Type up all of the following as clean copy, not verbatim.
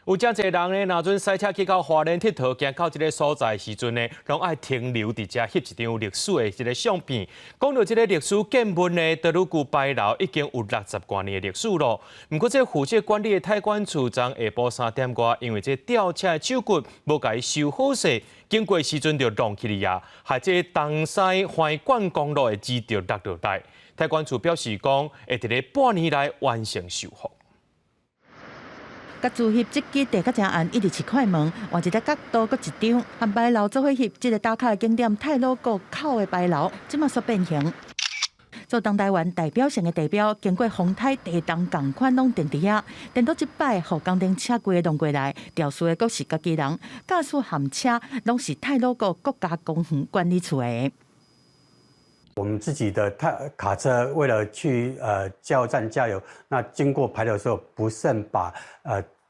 有誠濟人呢，若陣駛車去到花蓮𨑨迌，行到這个所在時陣呢，攏愛停留佇遮翕一張歷史的這个相片。講到這个歷史建物呢，德魯固牌樓已經有60外年的歷史咯。毋過，這負責管理的太管處昨下晡3點外，因為這吊車的手骨無共伊修好勢，經過時陣就弄去哩啊，害這東西橫貫公路的支柱落落來。太管處表示講，會佇咧半年內完成修復。共自翕這支地較誠暗，一直試快門，換一个角度閣一張，和牌樓做伙翕，這个打卡的景點太魯閣口的牌樓，這馬煞變形。做東台灣代表性的地標，經過風颱地動仝款攏定佇遐，顛倒這擺予工程車規个弄過來，肇事的閣是家己人，駕駛和車攏是太魯閣國家公園管理處的。我們自己的卡車為了去加油站加油，那經過牌樓的時候，不慎把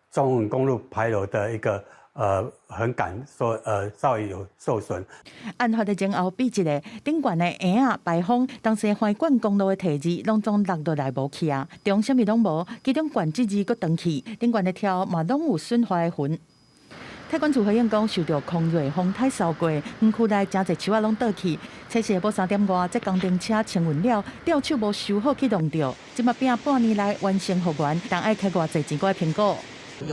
中橫公路牌樓的一個橫桿說稍微有受損。案發的前後比一下，頂懸的嬰仔牌坊，當時橫貫公路的題字攏總落落來無去啊，中啥物攏無，其中懸這字閣斷去，頂懸的柱嘛攏有損壞的痕。太管處回應講，受著狂熱風颱掃過，園區內誠濟樹仔攏倒去。初四下晡3點外，這工程車清運了，吊手無修好去弄著，這馬拼半年內完成復原，但愛開偌濟錢過來評估。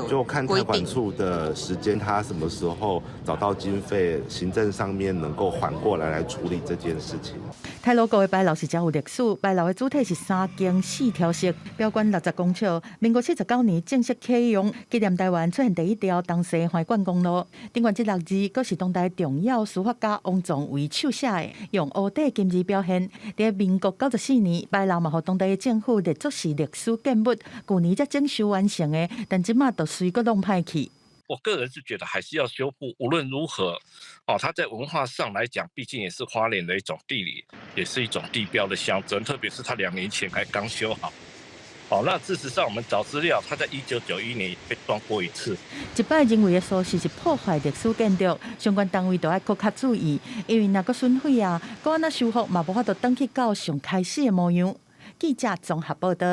就看太管處的時間，他什麼時候找到經費，行政上面能夠緩過來來處理這件事情。太魯閣的牌樓是誠有歷史，牌樓的主體是三間四柱式，標懸60公尺。民國79年正式啟用，紀念台灣出現第一條東西橫貫公路。頂懸這六字，閣是當代重要書法家王壯為手寫的，用烏底金字表現。佇民國94年，牌樓嘛予當地的政府列作是歷史建物，舊年才整修完成的，但這馬就隨閣弄歹去。我個人是覺得還是要修復，無論如何，哦，它在文化上來講，畢竟也是花蓮的一種地理，也是一種地標的象徵。特別是它2年前還剛修好，哦，那事實上我們找資料，它在1991年被撞過一次。這擺人為的疏失是破壞歷史建築，相關單位都愛閣較注意，因為若閣損毀啊，閣按怎修復嘛無法度轉去到上開始的模樣。記者綜合報道。